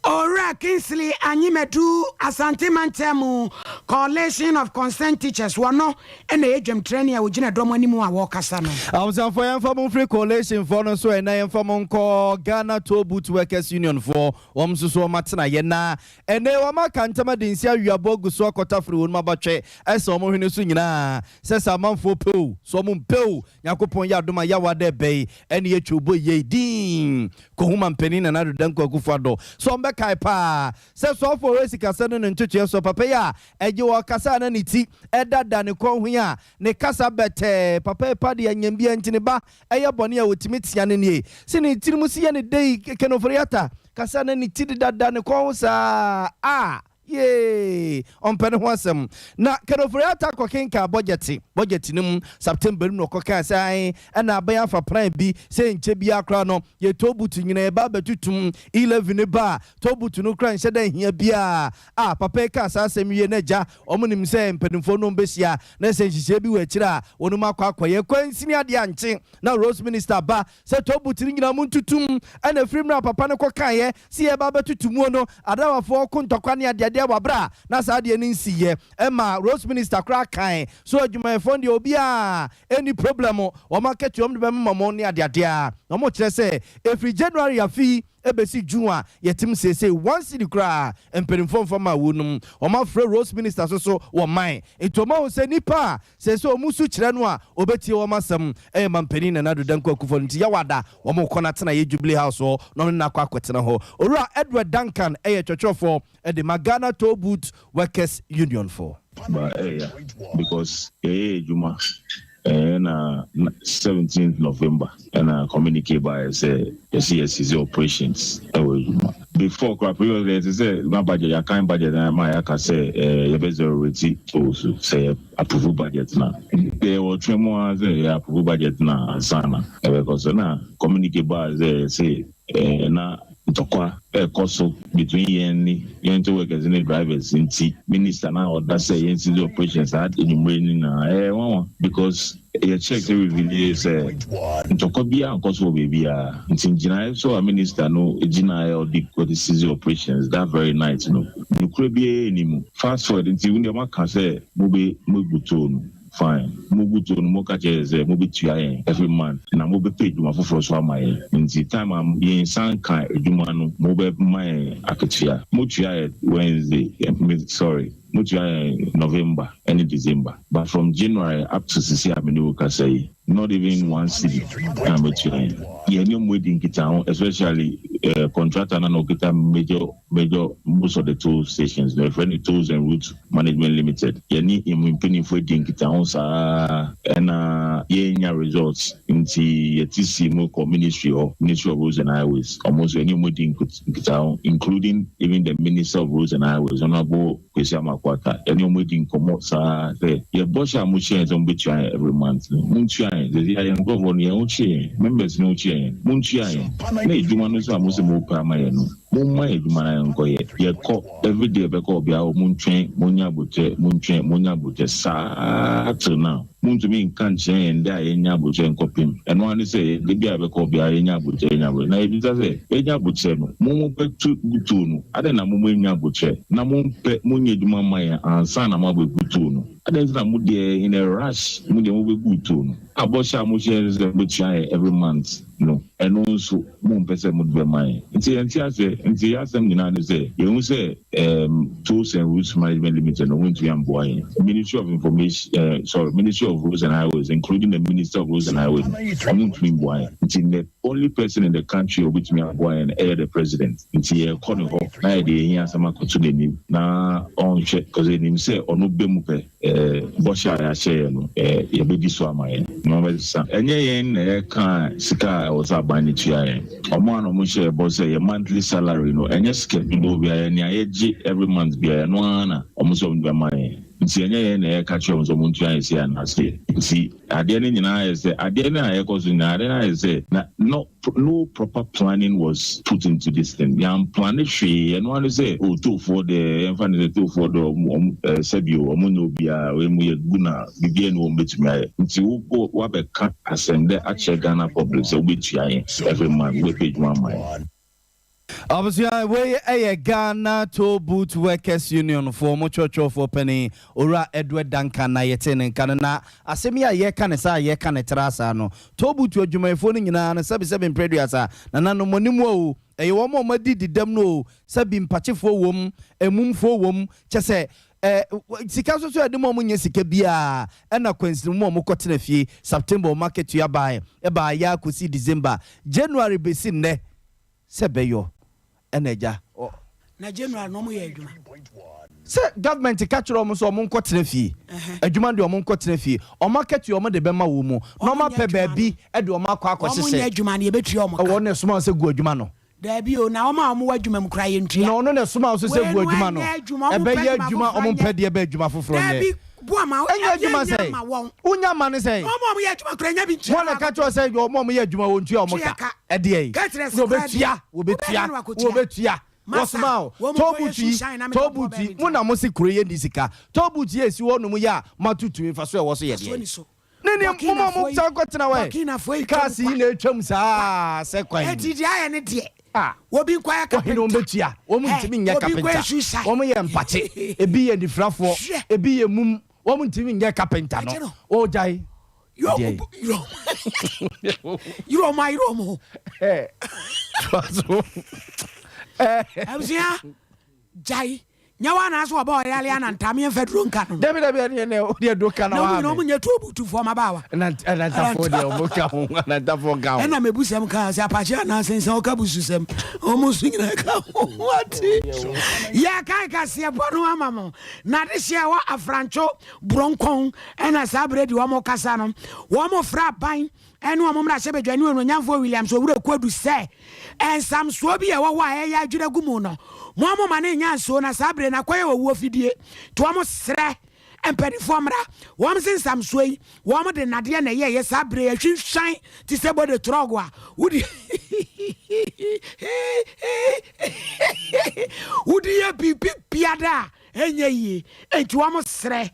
Owura Kingsley Anyimadu, Asante Mantam mu Coalition of Concerned Teachers, wɔno na ɛyɛ dwamtirani a ɔgyina dɔm anim a wɔrekasa no. Abusuafoɔ yɛmfa mo mfiri Coalition foɔ no so ɛnɛ yɛmfa mo nkɔ Ghana Toll Booth Workers Union foɔ wɔn nso so wɔn atenaeɛ na ɛnɛ wɔn aka ntam adi nse awiabɔ agu so akɔtafere wɔn abatwɛ ɛsɛ wɔn hwene so nyinaa sɛ sɛ amanfoɔ pɛ o sɛ wɔn mpɛ o Nyankopɔn yɛ adom a yawa dɛ bɛyi ɛne yɛ twɛ bɔ yei dinn kɔhu mampanin Nana Addo Dankwa Akufo Addo sɛ ɔmbɛkae paa sɛ soafoɔ ɔhwɛ sikasɛm ne ne ntotoeɛ soɔ papa yi a ɛgye wɔ ɔkasa a na ne ti ɛda da ne kɔn ho yi a ne kasa bɛtɛɛ papa yi pa deɛ nyɛ bia nti ne ba ɛyɛ bɔne a ɔtumi tea no nie sɛ ne tirim si yɛ ne dɛ yi Ken Ofori-Atta kasa na ne ti deda da ne kɔn ho saa a. Yee! Ɔmpɛ ne ho asɛm. Na Ken Ofori-Atta kɔkenkan bɔgyɛte, bɔgyɛte no mu, September no mu na ɔkɔkaa sɛ ae, ɛna aban afa plan bi sɛ nkyɛ biara koraa no, yɛ toll booth nyinaa yɛba abɛtutum, E-levy no ba a, toll booth no koraa nhyɛ da nhia biara. Ah, papa yi kaa saa asɛm wie na agya, wɔn nim sɛ mpanimfoɔ no bɛhyia na sɛ nhyehyɛɛ bi wɔ akyire a, wɔnom akɔ akɔyɛ. Kwansini adeɛ ankye na Roads Minister ba sɛ toll booth no nyinaa montutum, ɛna ɛfiri mmerɛ a papa no kɔkaeɛ sɛ yɛreba abɛtutu muo no, adrawafoɔ ko ntɔkwa ne adeadeɛ wɔ aberɛ a na saa adeɛ no nsiiɛ. Ɛma Roads Minister koraa kae so adwumayɛfoɔ no deɛ obiara nni problem, wɔn akatua wɔn de bɛmema wɔn ne adeadeɛ a na wɔkyerɛ sɛ ɛfiri January afe yi ɛbɛsi June a yɛtem seesei one cedi koraa mpanimfoɔ mfa mmaa wɔnom. Wɔn afrɛ Roads Minister nso so wɔ man nti wɔn ahu sɛ nipa a seesei wɔn su kyerɛ no a ɔbɛtie wɔn asɛm ɛyɛ Mampanin Nana Addo Dankwa Akufo-Addo nti Yawada wɔn rekɔ no atenaeɛ Jubilee House hɔ na ɔne no akɔ akɔtena hɔ. Owura Edward Duncan ɛyɛ twɛtwerɛfoɔ de ma Ghana Toll Booth Workers Union foɔ. Ba ɛya because yɛyɛ adwuma ɛɛ na 17th November ɛna communique baeɛ sɛ yɛsi yɛ cease operations ɛwɔ adwuma. Before koraa, previously, ɛte sɛ na budget, yɛakan budget na ma yɛaka sɛ yɛbɛ zero rate tolls sɛ yɛ approve budget, na yɛwɔ twɛn mu ara sɛ yɛ approve budget na ansa na ɛbɛkɔ so, na communique baa sɛ yɛsɛ na ntɔkwa ɛkɔ so between yɛn ne yɛn toll workers ne drivers, nti minister na ɔda sɛ yɛn cease operations saa enwumere ni na ɛyɛ nwanwa, because yɛ check sɛ reveal sɛ ntɔkwa biara nkɔ so wɔ beebiara, nti ngyinaeɛ so a minister no gyinaeɛ ɔde cease operations that very night no, nukuri biara ni mu. Fast forward, nti wɔn deɛ wɔaka sɛ mo bɛ mo egu toll no, fine, mo gu toll no, mo ka kyerɛ sɛ mo bɛ tua yɛn every month na mo bɛ pɛ adwuma foforɔ so ama yɛn, nti time a yɛn san ka adwuma no, mo bɛ ma yɛn akatua. Mo tua yɛ Wednesday, sorry, mo tua yɛn November ɛne December, but from January up to sisi a me ne wo kasa yi, not even 1 cedi na mo tua yɛn. Yɛn ne mo edi nkitaho, especially contractor na okita major most of the toll stations na yɛfrɛ no Tolls and Route Management Limited. Yɛne emu mpanimfoɔ edi nkitaho saa ɛna yɛnya results, nti yɛte si mu kɔ ministry hɔ, Ministry of Roads and Highways. Ɔmo nso yɛne ɔmo di nkitaho, including even the Minister of Roads and Highways, Honourable Kwesi Amoako-Attah. Yɛne ɔmo di nkɔmɔ saa sɛ yɛbɔ hyɛ a mo hyɛ yɛn sɛ mo bɛtua yɛn every month no, mo ntua yɛn. Sɛ yɛn nkurɔfoɔ no, yɛn ho kye yɛn, members no ho kye yɛn, mo ntua yɛn, na edwuma no nso a mo sɛ mo pɛ ama yɛn no, mo mma yɛn adwuma na yɛn nkɔ yɛ. Yɛkɔ everyday, bɛkɔ ɔbea hɔ, mo ntwɛn, mo nya abotire, mo ntwɛn, mo nya abotire saa till now montumi nka nkyerɛ yɛn dɛ a yɛnya abotire nkɔpem. Ɛno ara ne sɛ ebi a bɛkɔ ɔbea yɛnya abotire, yɛnya abotire, na yɛbisa sɛ yɛnya abotire no, mo mo bɛtu gutuo no adɛn na mo mo nya abotire na mo mpɛ mo nyɛ adwuma ma yɛn ansa na mo abɛgu tuo no? Adɛn nti na mo deɛ in a rush, mo deɛ mo bɛgu tuo no abɔhyɛ a mo hyɛ sɛ mo bɛtua yɛn every month no, ɛno nso mo mpɛ sɛ mo de bɛma yɛn? Nti yɛn ti ase, nti yɛ asɛm nyinaa ne sɛ yɛn ho sɛ Tolls and Routes Management Limited no wɔntumi amboa yɛn. Ministry of Information, sorry, Ministry of Roads and Highways, including the Minister of Roads and Highways, ɔmo ntumi mboa yɛn, nti the only person in the country a obetumi aboa yɛn ɛyɛ the president. Nti yɛkɔ ne hɔ na yɛde yɛn asɛm akɔto n'anim na ɔnhwɛ, because enim sɛ ɔno bɛ mu pɛ bɔhyɛ a yɛahyɛ yɛn no yɛbɛdi so ama yɛn na ɔbɛsesa. Ɛnyɛ yɛn na yɛka sika a ɛwɔ sɛ aban no tua yɛn. Ɔmo a na ɔmo hyɛ bɔ sɛ yɛ monthly salary no, ɛnyɛ sika dodoɔ biara, nea yɛgye every month biara, ɛno ara na ɔmo sɛ ɔmo de bɛma yɛn, nti ɛnyɛ yɛn na yɛka kyerɛ ɔmo sɛ ɔmo ntua yɛn si anaase. Nti adeɛ no nyinaa yɛ sɛ adeɛ no a yɛkɔ so nyinaa, adeɛ no ayɛ sɛ na no proper planning was put into this thing. Yɛn plan hwee. Ɛno ano sɛ o tollfoɔ deɛ, yɛmfa ne sɛ tollfoɔ deɛ, ɔmo sɛbi o, ɔmo nyɛ obiara wɔn mu yɛ gu na biribiara ni wɔn bɛtumi ayɛ, nti wo wabɛka asɛm dɛ akyerɛ Ghana public sɛ wobɛtua yɛn every month, wobɛpɛ adwuma ama yɛn. Abusua, wei ɛyɛ Ghana Toll Booth Workers Union foɔ mo twɛtwɛfoɔ panin, Owura Edward Duncan, na yɛte ne nka no. Na asɛm yi a yɛka ne saa a yɛka ne tra saa no, toll booth adwumayɛfoɔ no nyinaa no, sɛbisɛbi mprɛduasa nananom anim o, ɛyɛ wɔn a wɔadi didam no o, sɛbi mpakyefoɔ wɔ emumfoɔ wɔ mu, kyɛ sɛ sika nso so yɛde mu a wɔn nyɛ sika biara, ɛna kwansini mu a wɔn kɔtena fie. September wɔn akatua baa, ɛbaa yɛ akɔsi December, January bɛsi nnɛ sɛ bɛyɔ ɛna agya. Na January na ɔmo yɛ adwuma? Sɛ government ka kyerɛ ɔmo sɛ ɔmo nkɔ tena fie, adwuma deɛ ɔmo nkɔ tena fie, ɔmo akatua ɔmo de bɛma wɔ mu na ɔmo apɛ baabi ɛde ɔmo akɔ akɔhyehyɛ. Ɔmo nyɛ adwuma no, yɛbɛtua ɔmo ka. Ɛwɔ ne soma sɛ gu adwuma no. Daabi o, na wɔn a wɔwɔ adwuma mu koraa yɛntua. Na ɔno na ɛsomaa wo so sɛ Wei gu no adwuma no. ɛnyɛ adwuma, wɔn mpɛ Ɛbɛyɛ adwuma adwuma, foforɔ wɔn mpɛ nyɛ. deɛ bɛ adwuma foforɔ nyɛ. Daabi, boa ma Ɛnyɛ adwuma yɛnnya sɛn? mma wɔn. Wonya ma no sɛn? Wɔn a wɔyɛ adwuma koraa nya bi ntua Wɔn na ɛka kyerɛ wo sɛ wɔn a wɔyɛ adwuma wɔntua wɔn Tua ka. ka. Ɛdeɛn? Caterers koraa deɛ, Wɔbɛtua, wobɛyɛ wɔbɛtua, na wakɔtua. wɔbɛtua. Masa, Wɔsoma wo. wɔn Toll nkɔyɛ booth yi, shoe shine na toll mekɔbɔ booth yi, baabi mo na mose kuro yi nni sika. Toll booth yi a ɛsi hɔ nom yi a moatoto yi mfasoɔ a ɛwɔ so yɛ Mfasoɔ deɛn? ni so. Ne ne moma mo Burkinafoɔ yi, san kɔtena hɔ ɛ. Burkinafoɔ yi twam Cars yi kwa. na ɛtwam saa sɛ kwan yi. Enti deɛ ayɛ ne deɛ, Ah. obi nkɔyɛ Wɔhe na kapenta. wɔbɛtua? Wɔn Ɛ, ntumi nyɛ obi nkɔyɛ kapenta. shoe shine. Wɔn yɛ mpakye. Ebi yɛ anifirafoɔ. Hwɛ. Ebi yɛ mum. Wɔn ntumi nyɛ kapenta no. Ɛkyɛ no. Wɔgyae. Yɔm, Deɛ. yɔm. Yerɛ ɔmo ayerɛ ɔmo ho. Ɛ, toa so. Ɛ. Abusua, gyae. Nyɛ wo anaa so ɔba ɔyale ana ntam yɛmfa duro nka no. Dabi dabi ɛne ɛne o deɛ duro ka na Na waa wɔn nyinaa me. wɔn nyɛ tuo butufoɔ mmabaawa. Anantafoɔ deɛ wɔn ka ho anantafoɔ ka ho. Ɛna mebu sɛm kaa sɛ apakye anaa sensɛn ɔka busu sɛm wɔn nso nyinaa ka ho ate. Yɛkae kaseɛ bɔ no ama mo na adehyeɛ ɛwɔ afrantwo borɔnkɔn ɛna saa berɛ di wɔn kasa no wɔn frɛ aban ɛne wɔn mmarahyɛbadwani onuonyamfoɔ Williams Owura Kuadu sɛ nsamsoɔ bi a ɛwɔ hɔ a ɛyɛ adwene agu mu no, mo a moma no nnya nsuo na saa bere no akɔyɛ owuo fidie. Nti wɔn srɛ mpanimfoɔ mmra. Wɔn se nsamsoɔ yi, wɔn de nnadeɛ na ɛyɛeɛ saa bere yi ahwinhwan te sɛ bode trɔg a wode wode yɛ biribi biada a ɛnyɛ yie. Nti wɔn srɛ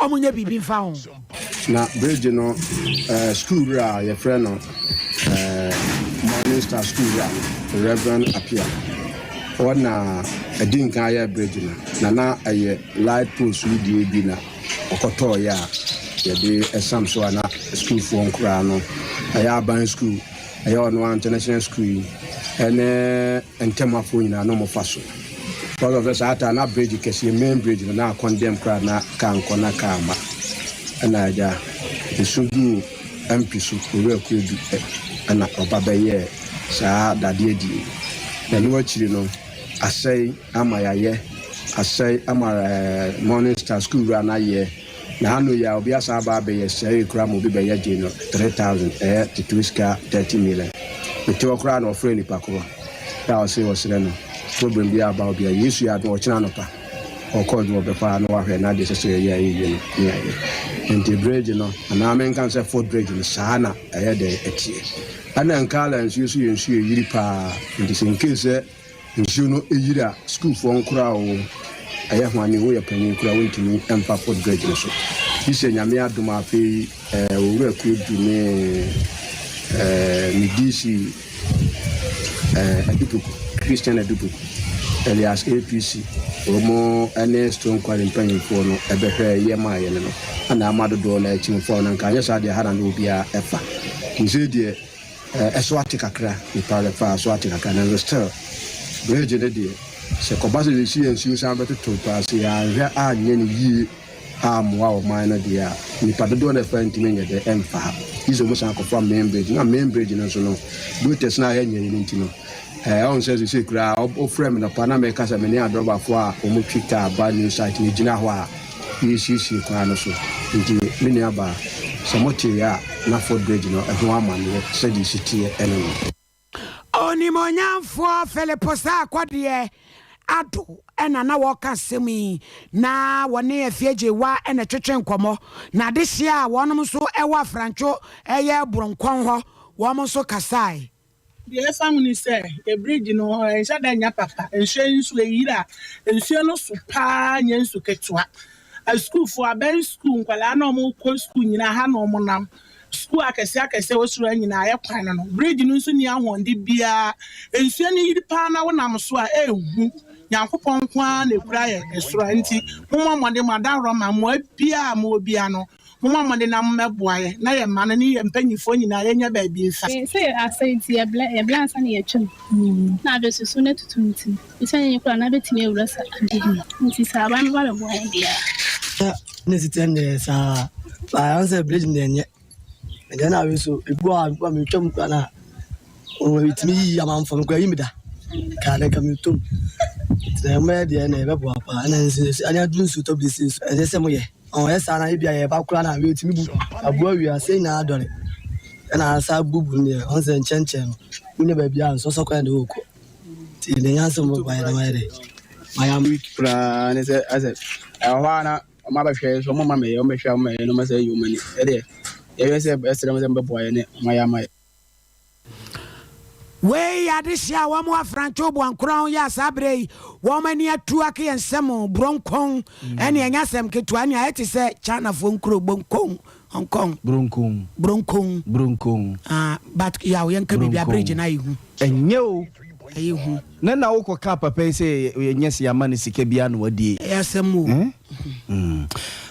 Ɔmo nyɛ biribi mfa ho. Na bridge no eh, sukuu wura a yɛfrɛ no eh, Morning Star sukuu wura no, Reverend Appiah, ɔna ɛdi nkan ayɛ bridge no, na na ɛyɛ light post yi deɛ bi na ɔkɔtɔɔyɛ a yɛde ɛsam so a na sukuufoɔ nkoraa no, ɛyɛ aban sukuu, ɛyɛ ɔno ara international sukuu yi, ɛne Ntɛmafoɔ nyinaa na wɔfa so because of sɛ saa taa na bridge kɛseɛ main bridge no na akɔndɛm koraa na kaa nkɔ na kaa mma ɛna agya nsu guu MP so Owura Kuredu ɛna ɔba bɛyɛɛ saa dadeɛ die na ɛno akyiri no asɛe ama yɛayɛ asɛe ama ɛɛ Morning Star school wura no ayɛ. Na ano yi a obi asan aba abɛyɛ sɛee koraa ma obi bɛyɛ gyee no 3000 ɛyɛ titiriw sika 30 million. Mete hɔ koraa na ɔfrɛɛ nipa korɔ a ɔse ɔsrɛ no problem biara aba hɔ biara Yesu yɛ adom a ɔkyena anɔpa ɔkɔ adwuma ɔbɛkɔ a na wahwɛ n'adeɛ ɛsɛ sɛ yɛyɛ a ɛyɛ yie no ne yɛayɛ. Nti bridge no anaa menka no sɛ foot bridge no saa na ɛyɛ dɛn ɛteɛ. Ɛna Nkala nsuo nso yɛ nsuo a ɛyiri paa nti sɛ incase sɛ Nsuo no yiri a, sukuufoɔ nkoraa oo, ɛyɛ hwane, woyɛ panin koraa wontumi mfa foot bridge no so. Gye sɛ Nyame adom a afei eh, Owura Kuadu ne eh, me DC eh, Adupoku, Christian Adupoku, alias APC, wɔn ne Stone Quarry mpanyinfoɔ no ɛbɛhwɛ yɛ maa yɛn no, ɛna ama dodoɔ no akyim fam, na nka anyɛ saa deɛ ha na na obiara ɛfa. Nti deɛ Ɛso ate kakra, nipa no fa so ate kakra nanso still bridge no deɛ sɛ kɔba sɛ yɛsi yɛn nsuo san bɛtoto paa sɛ yɛanhwɛ anyɛ no yie ammoa ɔman no deɛ a nipa dodoɔ na ɛfa ntumi nyɛ dɛ ɛmfa ha gye sɛ wɔn san kɔfa main bridge na main bridge no nso no gutters no a yɛnyɛ no nti no ɛɛ ɔn sɛ sɛ koraa ɔfrɛ me nɔpa na mɛka sɛ me ne adrɔbafoɔ a wɔn twi kaa ba new site no gyina hɔ a yɛresiesie kwan no so. Nti me nuabaa, sɛ moteeɛ a, na foot bridge no ɛho amaneɛ sɛdeɛ ɛsi teɛ ɛne no. Onimuonyamfoɔ Philip Sarkodie Addo na na wɔreka asɛm yi, na wɔne Afie-Gyewa na ɛtwetwe nkɔmmɔ, na adehyeɛ a wɔnom nso wɔ Afrantwo yɛ Borɔnkɔn hɔ, wɔn nso kasae. Deɛ ɛfa ho ne sɛ, bridge no ɛnhyɛ da nnya papa. Nsuo yi nso ɛyiri a, nsuo no so pa ara nyɛ nsu ketewa. Asukuufoɔ, abɛn sukuu, nkwadaa no a wɔrekɔ sukuu nyinaa ha na wɔnam. Sukuu akɛseɛ akɛseɛ wɔ soro ha nyinaa ayɛ kwan no no. Bridge no nso nni ahoɔden biara. Nsuo no yiri pa ara na wonam so a, ɛnhu. Nyankopɔn nko ara na ɛkura yɛn soro ha. Nti mommɔ mmɔden, mo adaworoma, mmoa biara a mowɔ biara no, Mommɔ mmɔden na mommɛboa yɛn na yɛn mma no ne yɛn mpanimfoɔ nyinaa yɛnya baabi mfa. Sɛ yɛ asɛe nti yɛbrɛ yɛbrɛ ansa na yɛatwam na abɛsusu na atutu nti no ɛsiane yɛ koraa na abɛtumi awura sa adeɛ mu nti sɛ aban bɛba abɛboa yɛn deɛ a. Na ne si tɛm deɛ saa baa ɛho sɛ bridge deɛ nyɛ ɛdeɛ na awe so ebu a ebu a metwam koraa na ɛtumi yiyi amanfoɔ no koraa yi mi da kaa dɛ ka metom nti na ɛmo yɛ deɛ na ɛbɛboa paa ɛna nso ɛne aduru nsuo tɔ bi si nso ɛsɛ sɛ mo yɛ. Ɔyɛ saa na ebia yɛba koraa na wetumi bu aboa wie a sɛ nyinaa dɔre ɛna asa bubu no deɛ ɔn sɛ nkyɛnkyɛn no wonya baabi a nsɔsɔ kwan de wokɔ. Nti deɛ nyansa mu bɛboa yɛ na mayɛ dɛ mayɛ ama. Week koraa ne sɛ asɛ ɛwɔ hɔ a na ɔmo abɛhwɛ so ɔmo ma mɛyɛ ɔmo bɛhwɛ a ɔmo mɛyɛ na ɔmo asɛ ayi ɔmo ani ɛdeɛ yɛhwɛ sɛ ɛsrɛ mo sɛ mo bɛboa yɛ ne ɔmo ayɛ ama yɛ. Wei yɛ adehyeɛ a wɔn afrantwo boankorɔn yɛ a saa berɛ yi wɔn ani atu ake yɛn nsam bronkon ɛne ɛnyɛ asɛm ketewa ɛne ayɛ te sɛ Chinafoɔ nkuro bonkon Hong Kong Bronkon bronkon Bronkon ah but yaw yɛnka biribi a bridge no ayɛ hu Ɛnyɛ o ɛyɛ hu. Ne na wokɔ kaa papa yi sɛ ɛnyɛ sɛ yɛama no sika biara na wadie. Ɛyɛ asɛm o.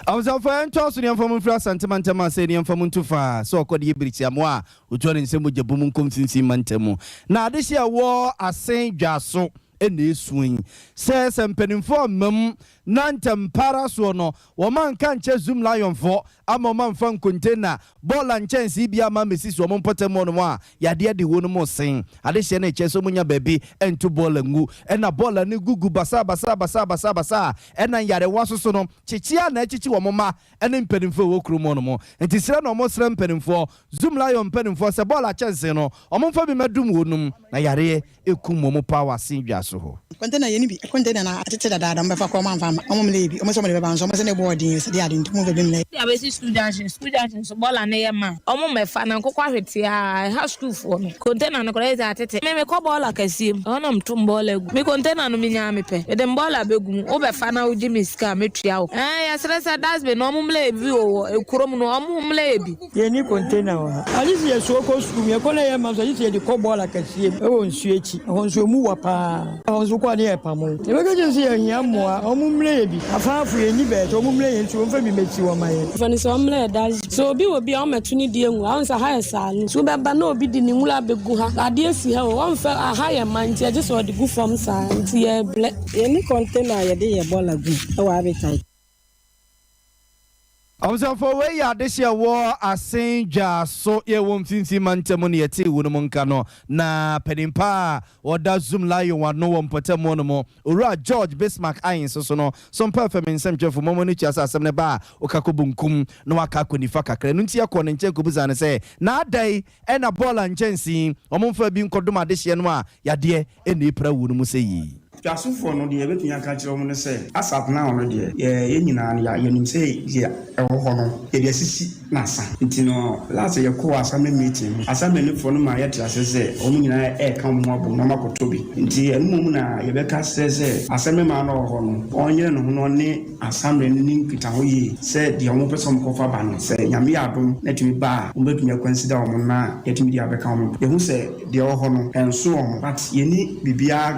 Abusuafo yɛntoa so ne yɛmfa mo mfiri Asante mantam ase ne yɛmfa mo ntu fa sɛ ɔkɔ de yɛ birikyiamoa a otua ne nsam mogya bum nkɔ mfimfini mantam mu. Na adehye a ɛwɔ Asen Dwaso na ɛresu yi sɛ sɛ mpanimfoɔ amma mu na ntɛmpa ara soɔ no wɔn anka ankyɛ Zoomlion foɔ ama wɔn amfa nkonte na bɔɔla nkyɛnsee bi amma ammɛsisi wɔn mpɔtam hɔnom a yadeɛ de wɔn mu sen. Adehyeɛ no rekyɛ sɛ wɔnya baabi nto bɔɔla ngu ɛna bɔɔla no gugu basaa basaa basaa basaa basaa ɛna nyarewa soso no kyekye a na ɛkyekye wɔn mma ne mpanimfoɔ a ɛwɔ kurom hɔnom. Nti srɛ na wɔsrɛ mpanimfoɔ, Zoomlion mpanimfoɔ sɛ bɔɔla kyɛnsee no wɔmfa bi mmɛdom wɔnom na yareɛ Ekum wɔn paa wɔ asen dwa so hɔ. Container yɛ ni bi container na atete dadaada ɔmo bɛfa koraa ɔmo anfa amma ɔmo mmrɛ yɛ bi ɔmo sɛ ɔmo de bɛba nso ɔmo sɛ ne bo ɔden sɛ de ade nti ɔmo nfa bi mmrɛ yɛ. Bi abɛsi school junction school junction nso bɔɔla no yɛ ma a ɔmo mmɛfa na nkokɔ ahwete aa ɛha school foɔ no container no koraa yɛ sɛ atete me mekɔ bɔɔla kɛseɛ mu ɛhɔ na meto mbɔɔla gu me container no menyaa mepɛ mede mbɔɔla bɛgu mu wobɛfa na wogye me sika a mɛtua wo ɛɛ yɛsrɛ sɛ dustbin no ɔmo mmrɛ yɛ bi wɔ wɔ kurom no ɔmo mmrɛ yɛ bi. Yɛnni container wɔ ha. Agye sɛ yɛsoa kɔ sukuu mu. Yɛkɔ na yɛmma nso, agye sɛ yɛde kɔ bɔɔla kɛseɛ mu wɔ nsuo akyi. Ɛhɔ nso, emu wa paa. Ɛhɔ nso wokɔ a ne yɛpamo wo. Yɛbɛka kyerɛ sɛ yɛhia mmoa. Wɔmmrɛ yɛn bi. Afaafo, yɛnni bɛɛte. Wɔmmrɛ yɛn nsuo mfa bi mmɛsi hɔ mma yɛn. Fa no sɛ ɔmmrɛ yɛ dustbin. Sɛ obi wɔ bi a, ɔmmɛto ne deɛ ngu ha. Wohu sɛ ha yɛ saloon. So wobɛba na obi de ne nwura abɛgu ha. Adeɛ si ha o, ɔmfa, aha yɛ ma nti agye sɛ ɔde gu fam saa. Nti yɛrebrɛ. Yɛnni container a yɛde yɛ bɔɔla gu mu wɔ Habitat. Abusuafoɔ, wei yɛ adehye a ɛwɔ Asen dwa so, yɛ wɔ mfimfini mantam ne yɛtee wonom nka no, na panin pa a ɔda Zoom Lion ano wɔ mpɔtam hɔ nom, Owura George Bismarck Ayen nso so no, Sompa FM nsɛmtwerɛfoɔ mɔmɔ no tua sɛ asɛm no ba a, woka kɔ bonkum na waka akɔ nifa kakra, ɛno nti yɛkɔɔ ne nkyɛn kɔbisaa no sɛ, na adɛn na bɔɔla nkyɛnsee wɔmfaa bi nkɔdom adehyeɛ no a yadeɛ na ɛpira wonom sɛ yi? Dwasofoɔ no, deɛ yɛbɛtumi aka akyerɛ wɔn ne sɛ, as at now no deɛ, yɛn nyinaa no, yɛnim sɛ deɛ ɛwɔ hɔ no, yɛde asisi na asa. Nti no, last yɛkɔɔ assembly meeting no, assemblyfoɔ no maa yɛte aseɛ sɛ wɔn nyinaa reka wɔn ho abom na wɔakɔtɔ bi. Nti ɛno mmom na yɛbɛka srɛ sɛ assembly man no a ɔwɔ hɔ no, ɔnyere ne ho na ɔne assembly no nni nkitaho yie sɛ deɛ wɔpɛ sɛ wɔkɔfa ba no, sɛ Nyame yɛ adom na ɛtumi ba a, wɔbɛtumi akɔnsida wɔn na yɛatumi de abɛka wɔn. Yɛhu sɛ deɛ ɛwɔ hɔ no, ɛnso wɔn, but yɛnni biribiara.